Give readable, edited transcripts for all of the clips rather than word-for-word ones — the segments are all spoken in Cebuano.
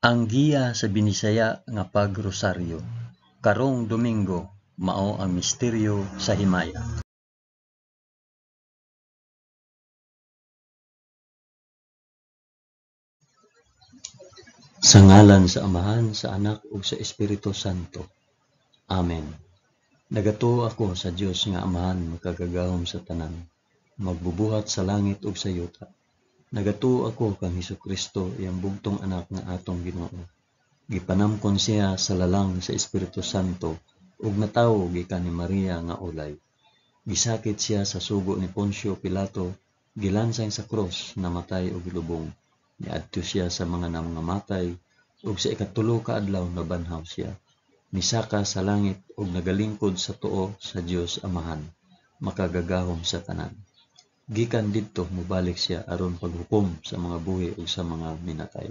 Ang giya sa Binisaya nga pagrosaryo karong Domingo mao ang misteryo sa himaya. Sa ngalan sa Amahan, sa Anak ug sa Espiritu Santo. Amen. Nagatuo ako sa Dios nga Amahan makagagahom sa tanan, magbubuhat sa langit ug sa yuta. Nagatuo ako kang Hesukristo, iyang bugtong anak nga atong Ginoo. Gipanamkon siya sa lalang sa Espiritu Santo ug natawo gikan ni Maria nga ulay. Gisakit siya sa sugo ni Poncio Pilato, gilansang sa krus, namatay ug gilubong. Niadto siya sa mga nangamatay ug sa ikatulo ka adlaw nabanhaw siya. Misaka sa langit ug nagalingkod sa tuo sa Dios Amahan, makagagahom sa tanan. Gikan didto mobalik siya aron paghukom sa mga buhi ug sa mga minatay.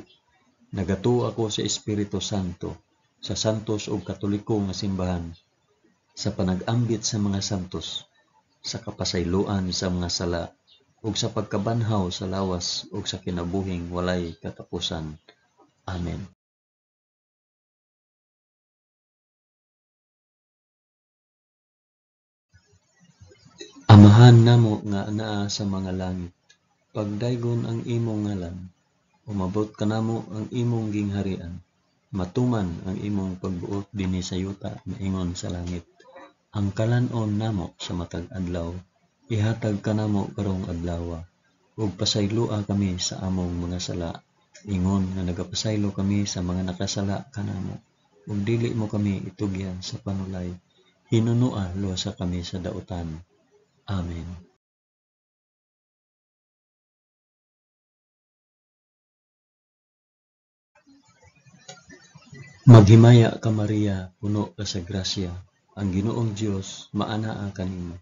Nagatuo ako sa Espiritu Santo, sa santos ug katoliko nga simbahan, sa panag-ambit sa mga santos, sa kapasayloan sa mga sala, ug sa pagkabanhaw sa lawas ug sa kinabuhing walay katapusan. Amen. Amahan namo nga anaa sa mga langit, pagdaygon ang imong ngalan, umabot kanamo ang imong gingharian, matuman ang imong pagbuot dinhi sa yuta maingon sa langit. Ang kalan-on namo sa matag adlaw, ihatag kanamo karong adlawa, ug pasayloa kami sa among mga sala, ingon nga nagapasaylo kami sa mga nakasala kanamo, ug dili mo kami itugyan sa panulay, hinunoa luwasa kami sa dautan. Amen. Maghimaya ka Maria, puno ka sa grasya, ang Ginoong Dios maanaa kanimo.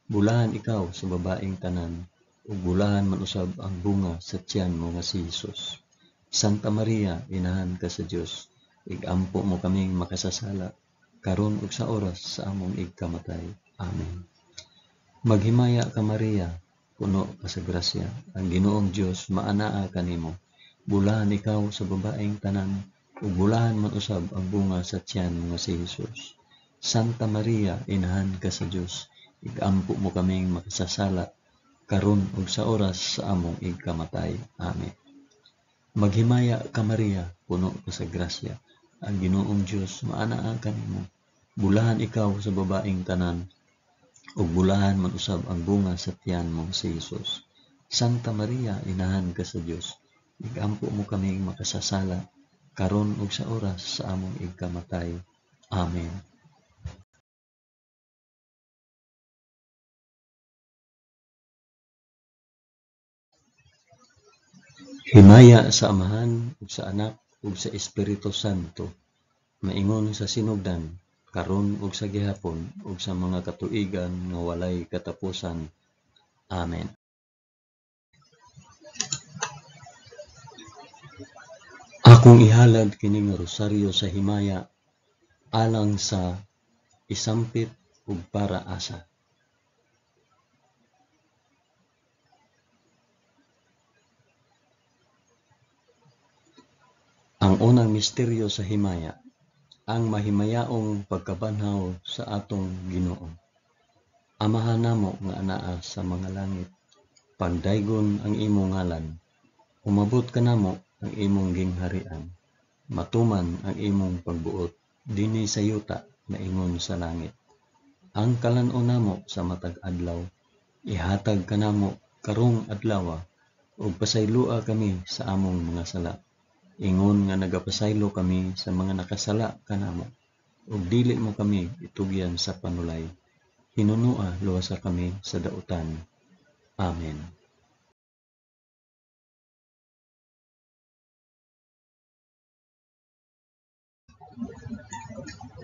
Bulahan ikaw sa babaeng tanan, ug bulahan man usab ang bunga sa tiyan mo nga si Hesus. Santa Maria, inahan ka sa Dios, igampo mo kaming makasasala, karon ug sa oras sa among igkamatay. Amen. Maghimaya ka Maria, puno ka sa grasya, ang Ginoong Dios maanaa kanimo. Bulahan ikaw sa babaeng tanan, ug bulahan man usab ang bunga sa tiyan mo nga si Hesus. Santa Maria, inahan ka sa Dios, igampo mo kaming makasasala, karon ug sa oras sa among igkamatay. Amen. Maghimaya ka Maria, puno ka sa grasya, ang Ginoong Dios maanaa kanimo. Bulahan ikaw sa babaeng tanan, ug bulahan man usab ang bunga sa tiyan mo si Hesus. Santa Maria, inahan ka sa Dios, igampo mo kaming makasasala, karon ug sa oras sa among igkamatay. Amen. Himaya sa Amahan ug sa Anak ug sa Espiritu Santo, maingon sa sinugdan, karon ug sa gihapon ug sa mga katuigan nga walay katapusan. Amen. Akong ihalad kining rosaryo sa himaya alang sa isampit ug para asa. Ang unang misteryo sa himaya, ang mahimayaong pagkabanhaw sa atong Ginoo. Amahan namo nga anaa sa mga langit, pagdaygon ang imong ngalan, umabot kanamo ang imong gingharian, matuman ang imong pagbuot dinhi sa yuta maingon sa langit. Ang kalan-on namo sa matag adlaw, ihatag kanamo karong adlawa, ug pasayloa kami sa among mga sala, ingon nga nagapasaylo kami sa mga nakasala kanamo, ug dili mo kami itugyan sa panulay, hinunoa luwasa kami sa dautan. Amen.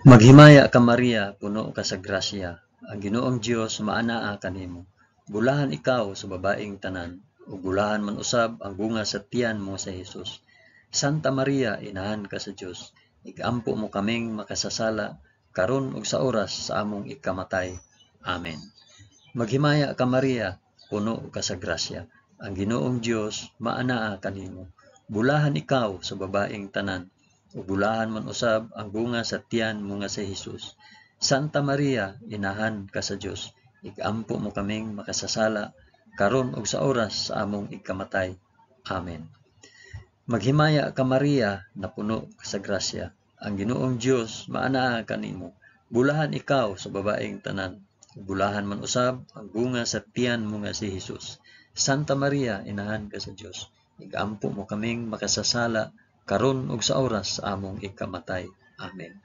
Maghimaya ka Maria, puno ka sa grasya, ang Ginoong Dios maanaa kanimo. Bulahan ikaw sa babaeng tanan, ug bulahan man usab ang bunga sa tiyan mo sa Hesus. Santa Maria, inahan ka sa Dios, igampo mo kaming makasasala, karon ug sa oras sa among ikamatay. Amen. Maghimaya ka Maria, puno ka sa grasya, ang Ginoong Dios maanaa kanimo. Bulahan ikaw sa babaeng tanan, ug bulahan man usab ang bunga sa tiyan mo nga si Hesus. Santa Maria, inahan ka sa Dios, igampo mo kaming makasasala, karon ug sa oras sa among ikamatay. Amen. Maghimaya ka Maria, napuno ka sa grasya. Ang Ginoong Dios maanaa kanimo. Bulahan ikaw sa babaeng tanan, ug bulahan man usab ang bunga sa tiyan mo nga si Hesus. Santa Maria, inahan ka sa Dios, igampo mo kaming makasasala, karon ug sa oras sa among ikamatay. Amen.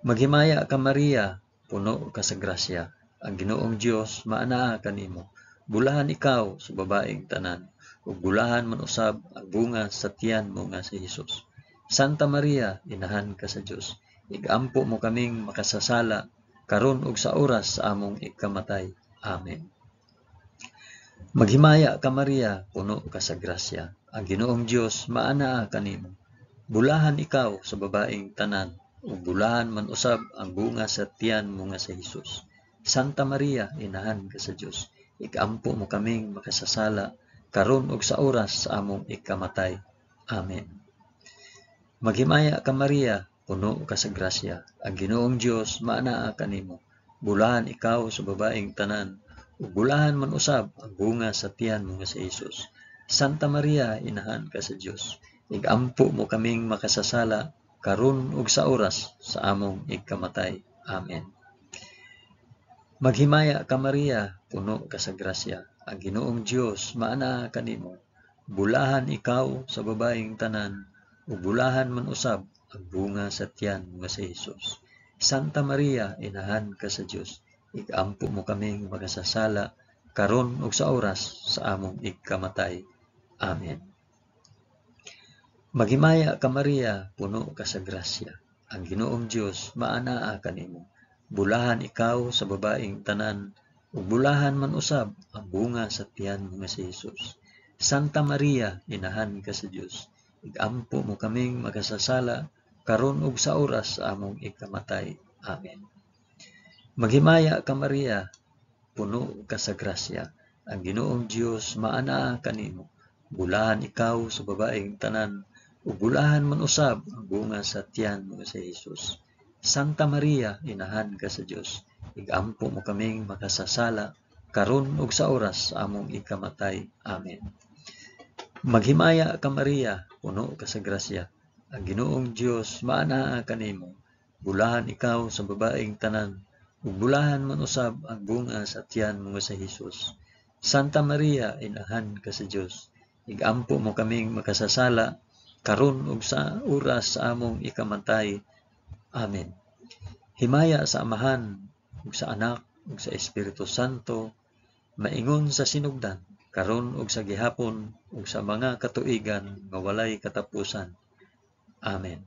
Maghimaya ka Maria, puno ka sa grasya. Ang Ginoong Dios maanaa kanimo. Bulahan ikaw sa babaeng tanan, ug bulahan man usab ang bunga sa tiyan mo nga si Hesus. Santa Maria, inahan ka sa Dios, igampo mo kaming makasasala, karon ug sa oras sa among ikamatay. Amen. Maghimaya ka Maria, puno ka sa grasya. Ang Ginoong Dios maanaa kanimo. Bulahan ikaw sa babaeng tanan, ug bulahan man usab ang bunga sa tiyan mo nga si Hesus. Santa Maria, inahan ka sa Dios, igampo mo kaming makasasala, karon ug sa oras sa among ikamatay. Amen. Maghimaya ka Maria, puno ka sa grasya. Ang Ginoong Dios maanaa kanimo. Bulahan ikaw sa babaeng tanan, ug bulahan man usab ang bunga sa tiyan mo nga si Hesus. Santa Maria, inahan ka sa Dios, igampo mo kaming makasasala, karon ug sa oras sa among ikamatay. Amen. Maghimaya ka Maria, puno ka sa grasya. Ang Ginoong Dios maanaa kanimo. Bulahan ikaw sa babaeng tanan, ug bulahan man usab ang bunga sa tiyan mo nga si Hesus. Santa Maria, inahan ka sa Dios, igampo mo kaming makasasala, karon ug sa oras sa among ikamatay. Amen. Maghimaya ka Maria, puno ka sa grasya. Ang Ginoong Dios maanaa kanimo. Bulahan ikaw sa babaeng tanan, ug bulahan man usab ang bunga sa tiyan mo nga si Hesus. Santa Maria, inahan ka sa Dios, igampo mo kaming makasasala, karon ug sa oras sa among ikamatay. Amen. Maghimaya ka Maria, puno ka sa grasya. Ang Ginoong Dios maanaa kanimo. Bulahan ikaw sa babaeng tanan, ug bulahan man usab ang bunga sa tiyan mo nga si Hesus. Santa Maria, inahan ka sa Dios, igampo mo kaming makasasala, karon ug sa oras sa among ikamatay. Amen. Maghimaya ka Maria, puno ka sa grasya. Ang Ginoong Dios maanaa kanimo. Bulahan ikaw sa babaeng tanan, ug bulahan man usab ang bunga sa tiyan mo nga si Hesus. Santa Maria, inahan ka sa Dios, igampo mo kaming makasasala, karon ug sa oras sa among ikamatay. Amen. Himaya sa Amahan, ug sa Anak, ug sa Espiritu Santo, maingon sa sinugdan, karon ug sa gihapon, ug sa mga katuigan nga walay katapusan. Amen.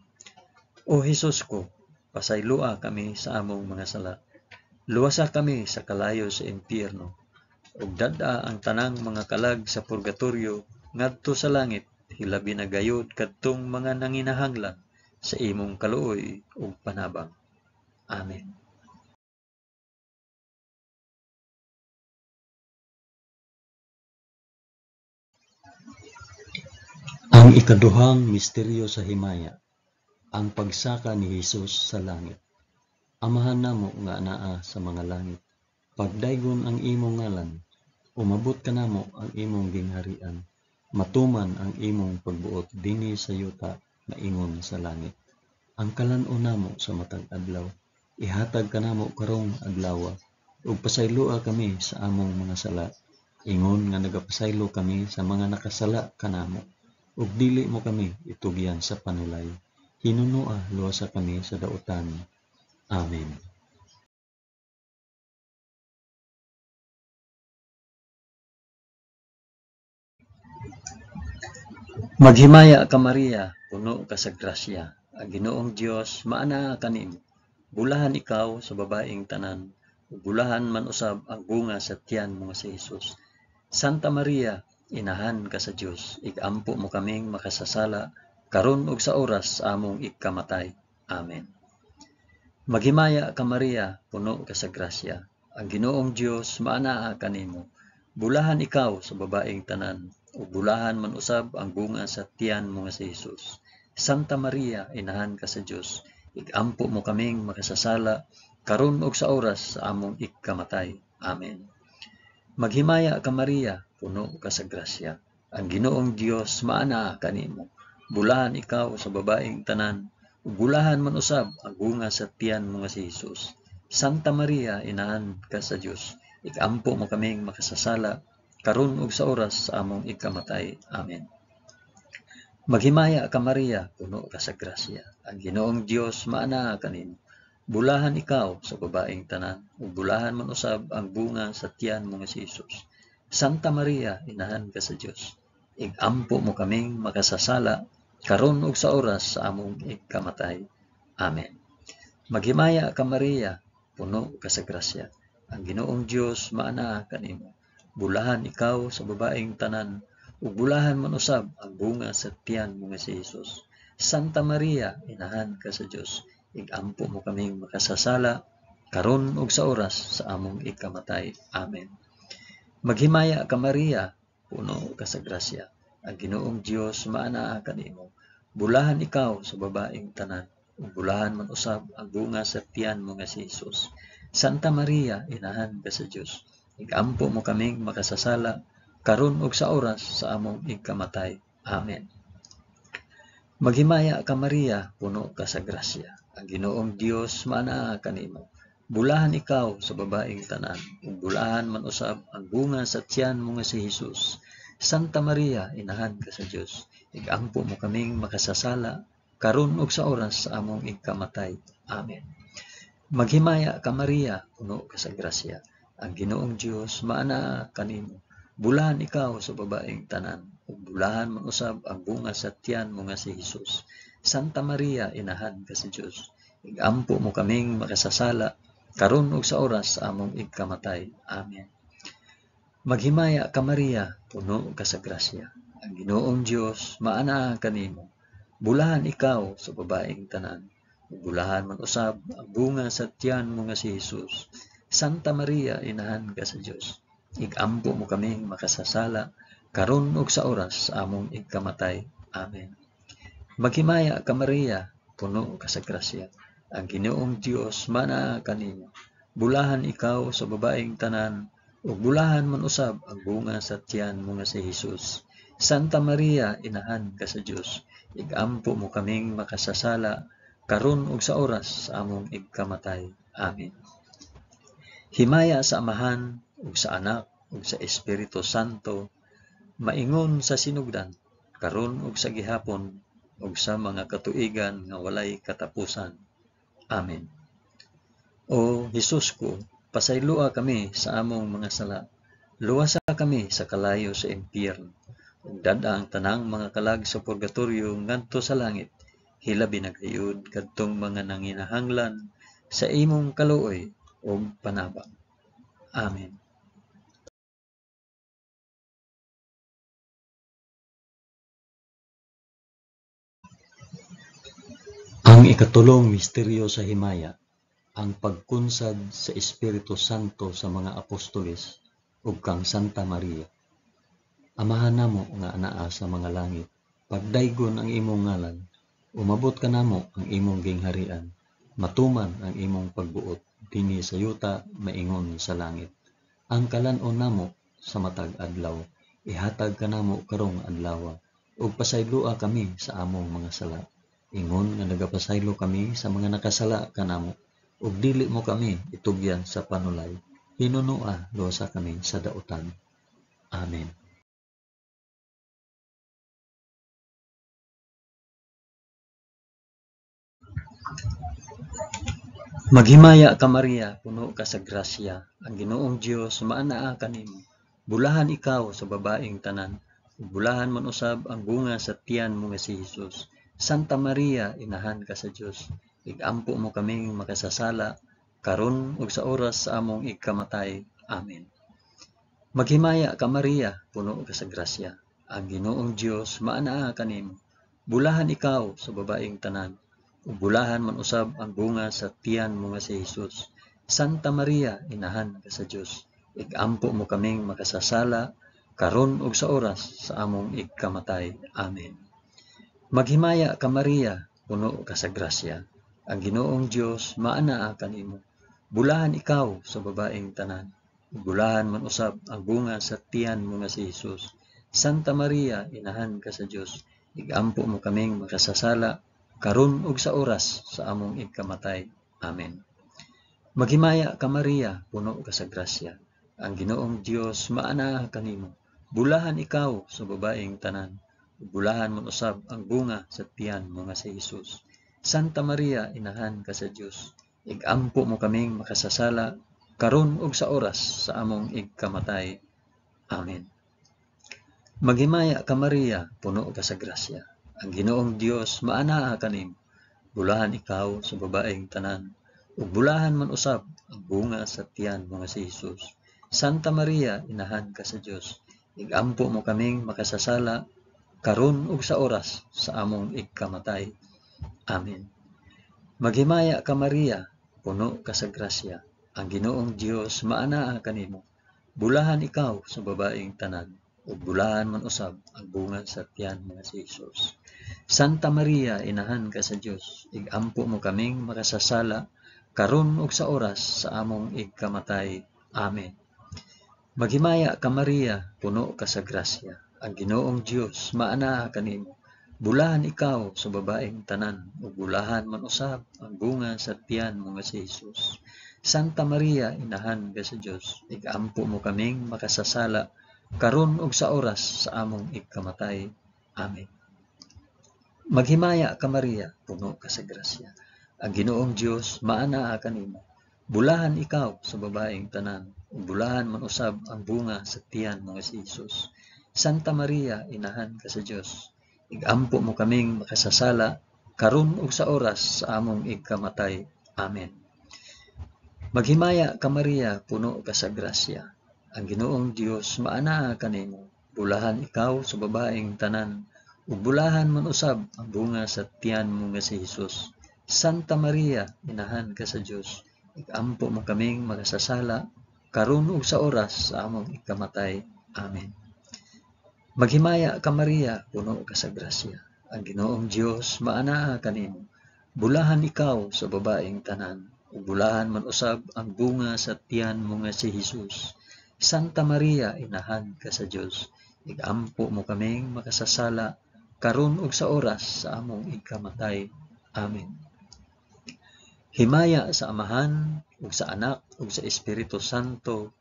O Hesus ko, pasayloa kami sa among mga sala. Luwasa kami sa kalayo sa impyerno, ug dad-a ang tanang mga kalag sa purgatorio ngadto sa langit, hilabi na gayod kadtong mga nanginahanglan sa imong kaluoy ug panabang. Amen. Ang ikaduhang misteryo sa himaya, ang pagsaka ni Hesus sa langit. Amahan namo nga anaa sa mga langit, pagdaygon ang imong ngalan, umabot kanamo ang imong gingharian, matuman ang imong pagbuot dinhi sa yuta maingon sa langit. Ang kalan-on namo sa matag adlaw, ihatag kanamo karong adlawa, ug pasayloa kami sa among mga sala, ingon nga nagapasaylo kami sa mga nakasala kanamo, ug dili mo kami itugyan sa panulay. Hinunoa luwasa kami sa dautan. Amen. Maghimaya ka Maria, puno ka sa grasya. Ang Ginoong Dios maanaa kanimo. Bulahan ikaw sa babaeng tanan, ug bulahan man usab ang bunga sa tiyan mo nga si Hesus. Santa Maria, inahan ka sa Dios, igampo mo kaming makasasala, karon ug sa oras sa among ikamatay. Amen. Maghimaya ka Maria, puno ka sa grasya. Ang Ginoong Dios maanaa kanimo. Bulahan ikaw sa babaeng tanan, ug bulahan man usab ang bunga sa tiyan mo nga si Hesus. Santa Maria, inahan ka sa Dios, igampo mo kaming makasasala, karon ug sa oras sa among ikamatay. Amen. Maghimaya ka Maria, puno ka sa grasya. Ang Ginoong Dios maanaa kanimo. Bulahan ikaw sa babaeng tanan, ug bulahan man usab ang bunga sa tiyan mo nga si Hesus. Santa Maria, inahan ka sa Dios, igampo mo kaming makasasala, karon ug sa oras sa among ikamatay. Amen. Maghimaya ka Maria, puno ka sa grasya. Ang Ginoong Dios maanaa kanimo. Bulahan ikaw sa babaeng tanan, ug bulahan man usab ang bunga sa tiyan mo nga si Hesus. Santa Maria, inahan ka sa Dios, igampo mo kaming makasasala, karon ug sa oras sa among ikamatay. Amen. Maghimaya ka Maria, puno ka sa grasya. Ang Ginoong Dios maanaa kanimo. Bulahan ikaw sa babaeng tanan, ug bulahan man usab ang bunga sa tiyan mo nga si Hesus. Santa Maria, inahan ka sa Dios, igampo mo kaming makasasala, karon ug sa oras sa among ikamatay. Amen. Maghimaya ka Maria, puno ka sa grasya. Ang Ginoong Dios maanaa kanimo. Bulahan ikaw sa babaeng tanan, ug bulahan man usab ang bunga sa tiyan mo nga si Hesus. Santa Maria, inahan ka sa Dios, igampo mo kaming makasasala, karon ug sa oras sa among ikamatay. Amen. Maghimaya ka Maria, puno ka sa grasya. Ang Ginoong Dios maanaa kanimo. Bulahan ikaw sa babaeng tanan, ug bulahan man usab ang bunga sa tiyan mo nga si Hesus. Santa Maria, inahan ka sa Dios, igampo mo kaming makasasala, karon ug sa oras sa among ikamatay. Amen. Maghimaya ka Maria, puno ka sa grasya. Ang Ginoong Dios maanaa kanimo. Bulahan ikaw sa babaeng tanan, ug bulahan man usab ang bunga sa tiyan mo nga si Hesus. Santa Maria, inahan ka sa Dios, igampo mo kaming makasasala, karon ug sa oras sa among ikamatay. Amen. Maghimaya ka Maria, puno ka sa grasya. Ang Ginoong Dios maanaa kanimo. Bulahan ikaw sa babaeng tanan, ug bulahan man usab ang bunga sa tiyan mo nga si Hesus. Santa Maria, inahan ka sa Dios, igampo mo kaming makasasala, karon ug sa oras sa among ikamatay. Amen. Maghimaya ka Maria, puno ka sa grasya. Ang Ginoong Dios maanaa kanimo. Bulahan ikaw sa babaeng tanan, ug bulahan man usab ang bunga sa tiyan mo nga si Hesus. Santa Maria, inahan ka sa Dios, igampo mo kaming makasasala, karon ug sa oras sa among ikamatay. Amen. Himaya sa Amahan, ug sa Anak, ug sa Espiritu Santo, maingon sa sinugdan, karon ug sa gihapon, ug sa mga katuigan nga walay katapusan. Amen. O Hesus ko, pasayloa kami sa among mga sala. Luwasa kami sa kalayo sa impyerno. Ug dad-a ang tanang mga kalag sa purgatorio ngadto sa langit. Hilabi na gayud kadtong mga nanginahanglan sa imong kaluoy ug panabang. Amen. Ang ikatulong misteryo sa himaya, ang pagkunsad sa Espiritu Santo sa mga apostoles ug kang Santa Maria. Amahan namo nga anaa sa mga langit, pagdaygon ang imong ngalan, umabot kanamo ang imong gingharian, matuman ang imong pagbuot dinhi sa yuta maingon sa langit. Ang kalan-on namo sa matag adlaw, ihatag kanamo karong adlaw, ug pasayloa kami sa among mga sala. Ingon nga nagapasaylo kami sa mga nakasala kanamo, ug dili mo kami itugyan sa panulay. Hinunua, luwasa kami sa dautan. Amen. Maghimaya ka Maria, puno ka sa grasya. Ang Ginoong Dios maanaa kanimo. Bulahan ikaw sa babaeng tanan, ug bulahan man usab ang bunga sa tiyan mo nga si Hesus. Santa Maria, inahan ka sa Dios, igampo mo kaming makasasala, karon ug sa oras sa among ikamatay. Amen. Maghimaya ka Maria, puno ka sa grasya. Ang Ginoong Dios maanaa kanimo. Bulahan ikaw sa babaeng tanan, ug bulahan man usab ang bunga sa tiyan mo nga si Hesus. Santa Maria, inahan ka sa Dios, igampo mo kaming makasasala, karon ug sa oras sa among ikamatay. Amen. Maghimaya ka Maria, puno ka sa grasya. Ang Ginoong Dios maanaa kanimo. Bulahan ikaw sa babaeng tanan. Bulahan man usab ang bunga sa tiyan mo nga si Hesus. Santa Maria, inahan ka sa Dios, igampo mo kaming makasasala karon ug sa oras sa among igkamatay. Amen. Maghimaya ka Maria, puno ka sa grasya. Ang Ginoong Dios maanaa kanimo. Bulahan ikaw sa babaeng tanan. Bulahan man usab ang bunga sa tiyan mo nga si Hesus. Santa Maria, inahan ka sa Dios, igampo mo kaming makasasala karon ug sa oras sa among igkamatay. Amen. Maghimaya ka Maria, puno ka sa grasya. Ang Ginoong Dios maanaa kanimo. Bulahan ikaw sa babaeng tanan, ug bulahan man usab ang bunga sa tiyan mo nga si Hesus. Santa Maria, inahan ka sa Dios, igampo mo kaming makasasala karon ug sa oras sa among igkamatay. Amen. Maghimaya ka Maria, puno ka sa grasya. Ang Ginoong Dios maanaa kanimo. Bulahan ikaw sa babaeng tanan, ug bulahan man usab ang bunga sa tiyan mo nga si Hesus. Santa Maria, inahan ka sa Dios, igampo mo kaming makasasala karon ug sa oras sa among igkamatay. Amen. Maghimaya ka Maria, puno ka sa grasya. Ang Ginoong Dios maanaa kanimo. Bulahan ikaw sa babaeng tanan, ug bulahan man usab ang bunga sa tiyan mo nga si Hesus. Santa Maria, inahan ka sa Dios, igampo mo kaming makasasala karon ug sa oras sa among igkamatay. Amen. Maghimaya ka Maria, puno ka sa grasya. Ang Ginoong Dios maanaa kanimo. Bulahan ikaw sa babaeng tanan, ug bulahan man usab ang bunga sa tiyan mo nga si Hesus. Santa Maria, inahan ka sa Dios, igampo mo kaming makasasala karon ug sa oras sa among igkamatay. Amen. Maghimaya ka Maria, puno ka sa grasya. Ang Ginoong Dios maanaa kanimo. Bulahan ikaw sa babaeng tanan, ug bulahan man usab ang bunga sa tiyan mo nga si Hesus. Santa Maria, inahan ka sa Dios, igampo mo kaming makasasala karon ug sa oras sa among igkamatay. Amen. Maghimaya ka Maria, puno ka sa grasya. Ang Ginoong Dios maanaa kanimo. Bulahan ikaw sa babaeng tanan, ug bulahan man usab ang bunga sa tiyan mo nga si Hesus. Santa Maria, inahan ka sa Dios, igampo mo kaming makasasala karon ug sa oras sa among igkamatay. Amen. Himaya sa Amahan ug sa Anak ug sa Espiritu Santo,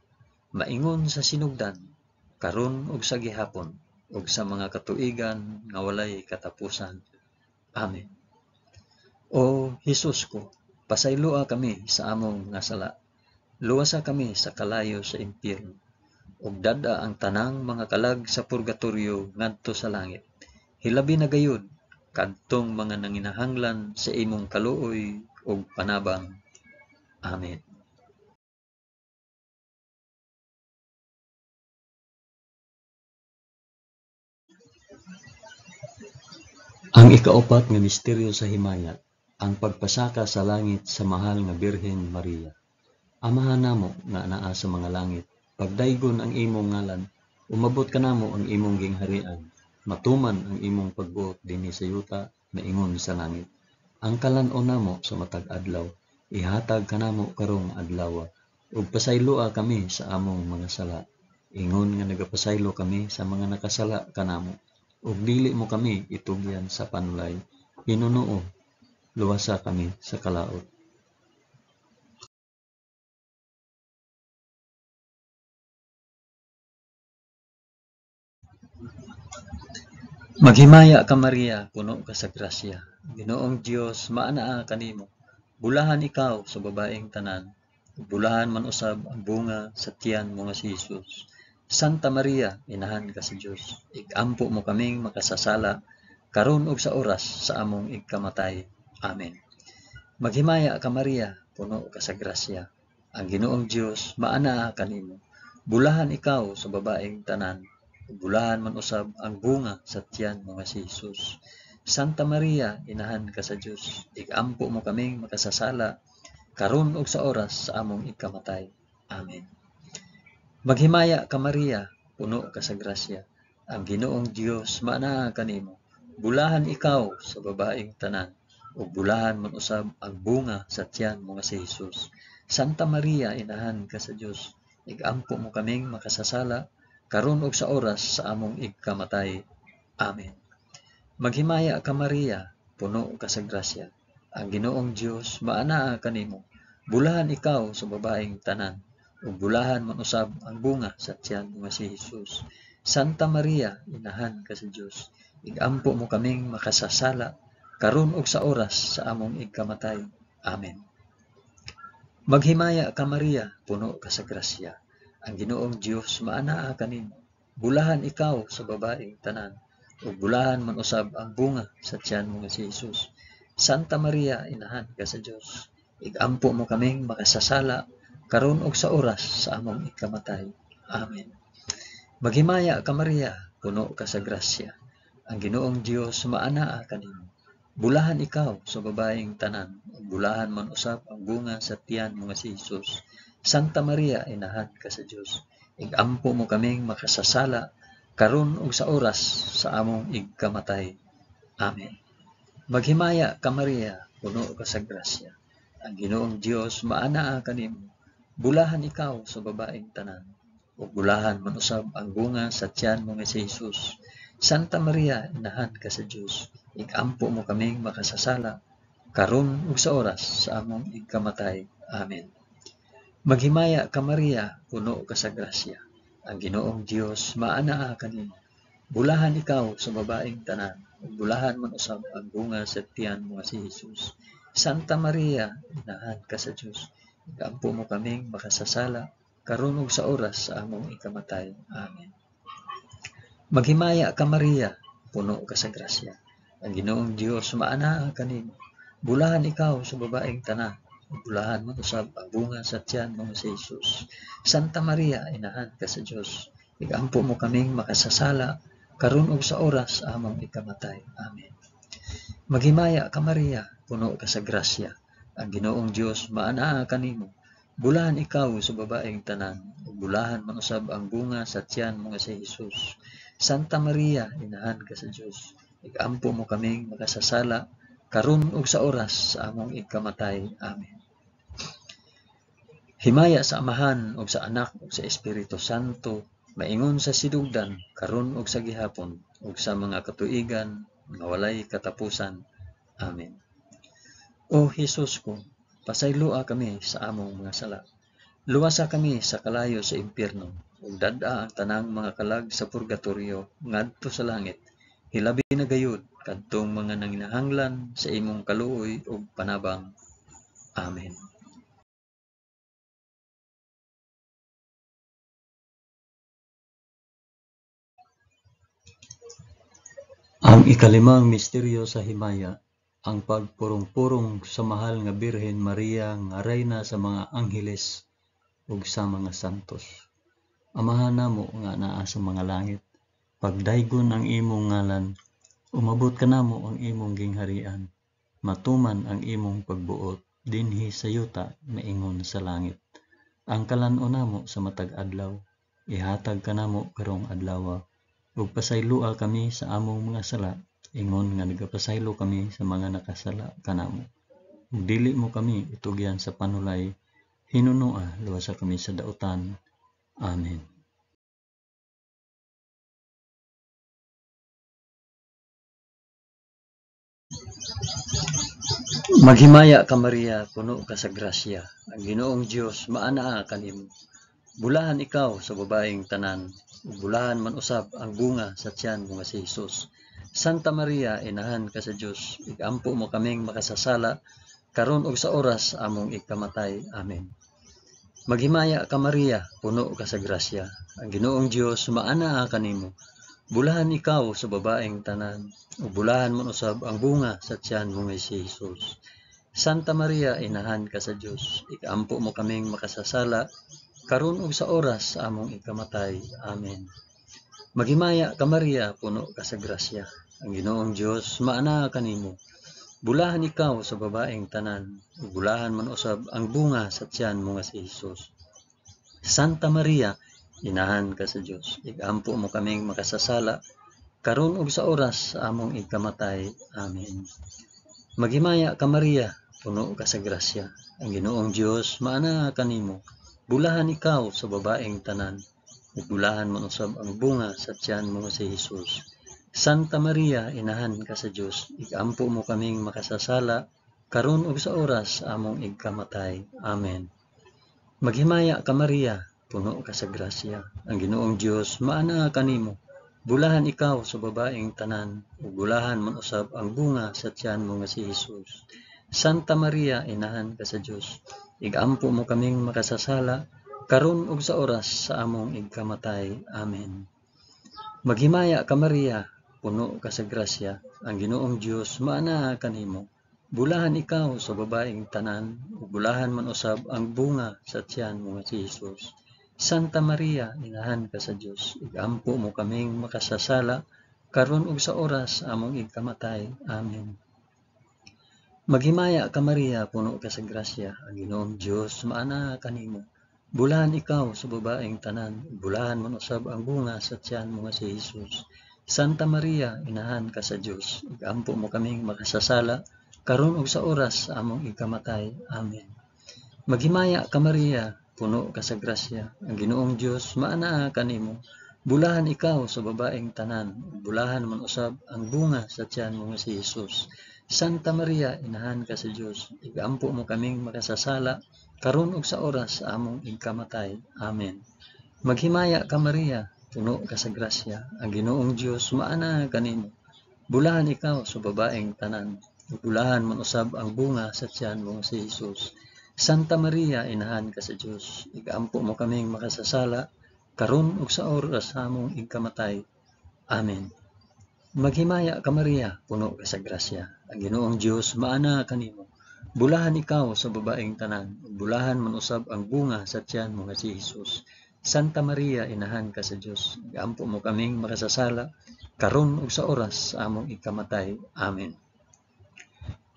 maingon sa sinugdan, karon ug sa gihapon, ug sa mga katuigan nga walay katapusan. Amen. O Hesus ko, pasayloa kami sa among mga sala. Luwasa kami sa kalayo sa impyerno, ug dad-a ang tanang mga kalag sa purgatorio ngadto sa langit. Hilabi na gayud kadtong mga nanginahanglan sa imong kaluoy ug panabang. Amen. Ang ikaupat nga misteryo sa himaya, ang pagpasaka sa langit sa mahal nga Birhen Maria. Amahan namo nga anaa sa mga langit, pagdaygon ang imong ngalan, umabot kanamo ang imong gingharian, matuman ang imong pagbuot dinhi sa yuta, maingon sa langit. Ang kalan-on namo sa matag adlaw, ihatag kanamo karong adlaw, ug pasayloa kami sa among mga sala, ingon nga nagapasaylo kami sa mga nakasala kanamo. Ug dili mo kami itugyan sa panulay, hinunuo, luwasa kami sa kalaot. Maghimaya ka Maria, puno ka sa grasya. Ginoong Dios maanaa kanimo. Bulahan ikaw sa babaeng tanan, ug bulahan man usab ang bunga sa tiyan mo nga si Hesus. Santa Maria, inahan ka sa Dios, igampo mo kaming makasasala karon ug sa oras sa among igkamatay. Amen. Maghimaya ka Maria, puno ka sa grasya. Ang Ginoong Dios maanaa kanimo. Bulahan ikaw sa babaeng tanan, ug bulahan man usab ang bunga sa tiyan mo nga si Hesus. Santa Maria, inahan ka sa Dios, igampo mo kaming makasasala karon ug sa oras sa among igkamatay. Amen. Maghimaya ka Maria, puno ka sa grasya. Ang Ginoong Dios maanaa kanimo. Bulahan ikaw sa babaeng tanan, ug bulahan man usab ang bunga sa tiyan mo nga si Hesus. Santa Maria, inahan ka sa Dios, igampo mo kaming makasasala, karon ug sa oras sa among igkamatay. Amen. Maghimaya ka Maria, puno ka sa grasya. Ang Ginoong Dios maanaa kanimo. Bulahan ikaw sa babaeng tanan, ug bulahan man usab ang bunga sa tiyan mo nga si Hesus. Santa Maria, inahan ka sa Dios, igampo mo kaming makasasala, karon ug sa oras sa among igkamatay. Amen. Maghimaya ka Maria, puno ka sa grasya. Ang Ginoong Dios maanaa kanimo. Bulahan ikaw sa babaeng tanan, ug bulahan man usab ang bunga sa tiyan mo nga si Hesus. Santa Maria, inahan ka sa Dios, igampo mo kaming makasasala, karon ug sa oras sa among ikamatay. Amen. Maghimaya ka Maria, puno ka sa grasya. Ang Ginoong Dios maanaa kanimo. Bulahan ikaw sa babaeng tanan, ug bulahan man usab ang bunga sa tiyan mo nga si Hesus. Santa Maria, inahan ka sa Dios, igampo mo kaming makasasala, karon ug sa oras sa among igkamatay. Amen. Maghimaya ka Maria, puno ka sa grasya. Ang Ginoong Dios maanaa kanimo. Bulahan ikaw sa babaeng tanan, ug bulahan man usab ang bunga sa tiyan mo nga si Hesus. Santa Maria, inahan ka sa Dios, igampo mo kaming makasasala, karon ug sa oras sa among igkamatay. Amen. Maghimaya ka Maria, puno ka sa grasya. Ang Ginoong Dios maanaa kanimo. Bulahan ikaw sa babaeng tanan, ug bulahan man usab ang bunga sa tiyan mo nga si Hesus. Santa Maria, inahan ka sa Dios, igampo mo kaming makasasala, karon ug sa oras sa among ikamatay. Amen. Maghimaya ka Maria, puno ka sa grasya. Ang Ginoong Dios maanaa kanimo. Bulahan ikaw sa babaeng tanan, ug bulahan man usab ang bunga sa tiyan mo nga si Hesus. Santa Maria, inahan ka sa Dios, igampo mo kaming makasasala, karon ug sa oras sa among ikamatay. Amen. Maghimaya ka Maria, puno ka sa grasya. Ang Ginoong Dios maanaa kanimo. Bulahan ikaw sa babaeng tanan, ug bulahan man usab ang bunga sa tiyan mo nga si Hesus. Santa Maria, inahan ka sa Dios, igampo mo kaming makasasala, karon ug sa oras sa among ikamatay. Amen. Himaya sa Amahan ug sa Anak ug sa Espiritu Santo, maingon sa sidugdan, karon ug sa gihapon, ug sa mga katuigan nga walay katapusan. Amen. O Hesus ko, pasayloa kami sa among mga sala. Luwasa kami sa kalayo sa impyerno, ug dad-a ang tanang mga kalag sa purgatorio ngadto sa langit. Hilabi na gayud kadtong mga nanginahanglan sa imong kaluoy ug panabang. Amen. Ang ikalimang misteryo sa himaya, ang pagpurong-purong sa mahal nga Birhen Maria nga rayna sa mga angheles ug sa mga santos. Amahan namo nga naa sa mga langit, pagdaygon ang imong ngalan, umabot kanamo ang imong gingharian, matuman ang imong pagbuot dinhi sa yuta maingon sa langit. Ang kalan-on namo sa matag adlaw, ihatag kanamo karong adlawa, ug pasayloa kami sa among mga sala, ingon nga nagapasaylo kami sa mga nakasala kanamo. Ug dili mo kami itugyan sa panulay, hinunoa luwasa kami sa dautan. Amen. Maghimaya ka Maria, puno ka sa grasya. Ang Ginoong Dios maanaa kanimo. Bulahan ikaw sa babaeng tanan, ug bulahan man usab ang bunga sa tiyan mo nga si Hesus. Santa Maria, inahan ka sa Dios, igampo mo kaming makasasala, karon ug sa oras among ikamatay. Amen. Maghimaya ka Maria, puno ka sa grasya. Ang Ginoong Dios maanaa kanimo. Bulahan ikaw sa babaeng tanan, ug bulahan man usab ang bunga sa tiyan mo nga si Hesus. Santa Maria, inahan ka sa Dios, ikampo mo kaming makasasala, karon ug sa oras sa among ikamatay. Amen. Maghimaya ka Maria, puno ka sa grasya. Ang Ginoong Dios maanaa kanimo. Bulahan ikaw sa babaeng tanan, ug bulahan man usab ang bunga sa tiyan mo nga si Hesus. Santa Maria, inahan ka sa Dios, igampo mo kaming makasasala, karon ug sa oras sa among ikamatay. Amen. Maghimaya ka Maria, puno ka sa grasya, ang Ginoong Dios maanaa kanimo. Bulahan ikaw sa babaeng tanan, ug bulahan man usab ang bunga sa tiyan mo nga si Hesus. Santa Maria, inahan ka sa Dios, igampo mo kaming makasasala, karon ug sa oras sa among igkamatay. Amen. Maghimaya ka Maria, puno ka sa grasya, ang Ginoong Dios maanaa kanimo. Bulahan ikaw sa babaeng tanan, ug bulahan man usab ang bunga sa tiyan mo nga si Hesus. Santa Maria, inahan ka sa Dios, igampo mo kaming makasasala, karon ug sa oras sa among igkamatay. Amen. Maghimaya ka Maria, puno ka sa grasya, ang Ginoong Dios maanaa kanimo. Bulahan ikaw sa babaeng tanan, ug bulahan man usab ang bunga sa tiyan mo nga si Hesus. Santa Maria, inahan ka sa Dios, igampo mo kaming makasasala, karon ug sa oras sa among igkamatay. Amen. Maghimaya ka Maria, puno ka sa grasya, ang Ginoong Dios maanaa kanimo. Bulahan ikaw sa babaeng tanan, ug bulahan man usab ang bunga sa tiyan mo nga si Hesus. Santa Maria, inahan ka sa Dios, igampo mo kaming makasasala, karon ug sa oras sa among ikamatay. Amen. Maghimaya ka Maria, puno ka sa grasya, ang Ginoong Dios maanaa kanimo. Bulahan ikaw sa babaeng tanan, ug bulahan man usab ang bunga sa tiyan mo nga si Hesus. Santa Maria, inahan ka sa Dios, igampo mo kaming makasasala, karon ug sa oras sa among igkamatay. Amen. Maghimaya ka Maria, puno ka sa grasya, ang Ginoong Dios maanaa kanimo. Bulahan ikaw sa babaeng tanan, ug bulahan man usab ang bunga sa tiyan mo nga si Hesus. Santa Maria, inahan ka sa Dios, igampo mo kaming makasasala, karon ug sa oras sa among igkamatay. Amen. Maghimaya ka Maria, puno ka sa grasya, ang Ginoong Dios maanaa kanimo. Bulahan ikaw sa babaeng tanan, ug bulahan man usab ang bunga sa tiyan mo nga si Hesus. Santa Maria, inahan ka sa Dios, igampo mo kaming makasasala, karon ug sa oras sa among ikamatay. Amen.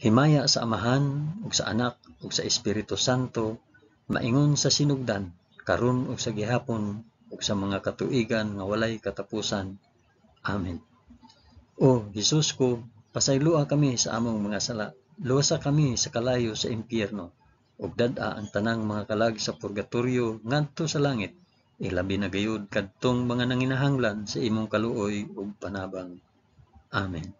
Himaya sa Amahan ug sa Anak ug sa Espiritu Santo, maingon sa sinugdan, karon ug sa gihapon ug sa mga katuigan nga walay katapusan. Amen. O Hesus ko, pasayloa kami sa among mga sala, luwasa kami sa kalayo sa impyerno, ug dad-a ang tanang mga kalag sa purgatorio ngadto sa langit, ilabi na gayud kadtong mga nanginahanglan sa imong kaluoy ug panabang. Amen.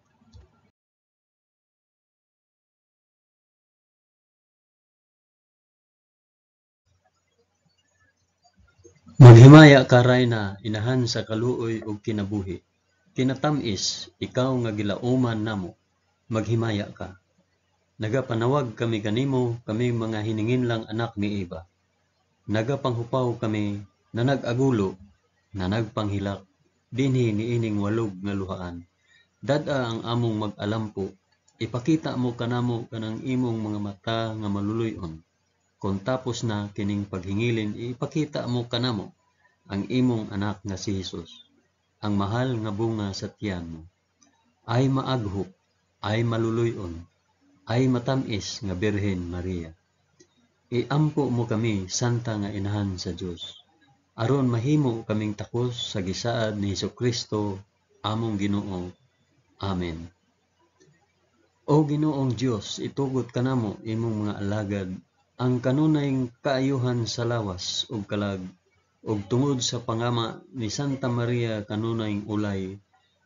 Maghimaya ka Rayna, inahan sa kaluoy ug kinabuhi. Kinatam-is, ikaw nga gilauman namo, maghimaya ka. Nagapanawag kami kanimo, kaming mga hininginlang anak ni Eva. Nagapanghupaw kami na nag-agulo, na nagpanghilak, dinhi niining walog nga luhaan. Dad-a ang among mag-alampo, ipakita mo kanamo kanang imong mga mata nga maluluy-on. Kung tapos na kining paghingilin, ipakita mo kanamo ang imong anak nga si Hesus, ang mahal nga bunga sa tiyan mo. Ay maaghop, ay maluluy-on, ay matam-is nga Birhen Maria. Iampo mo kami, Santa nga Inahan sa Dios, aron mahimo kaming takos sa gisaad ni Hesukristo, among Ginoo. Amen. O Ginoong Dios, itugot kanamo imong mga alagad ang kanunay kaayuhan sa lawas ug kalag, ug tungod sa pangama ni Santa Maria kanunay ulay,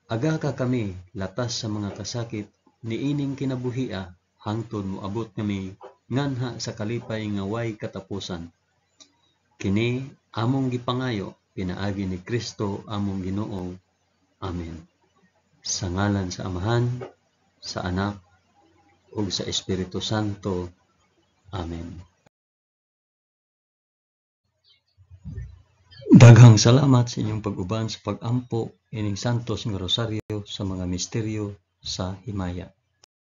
agaka kami latas sa mga kasakit niining kinabuhia hangtod moabot kami nganha sa kalipay nga way katapusan. Kini among gipangayo pinaagi ni Kristo among Ginoo. Amen. Sa ngalan sa Amahan, sa Anak, ug sa Espiritu Santo. Amen. Daghang salamat sa inyong pag-uban sa pag-ampo ining Santos nga Rosaryo sa mga misteryo sa himaya.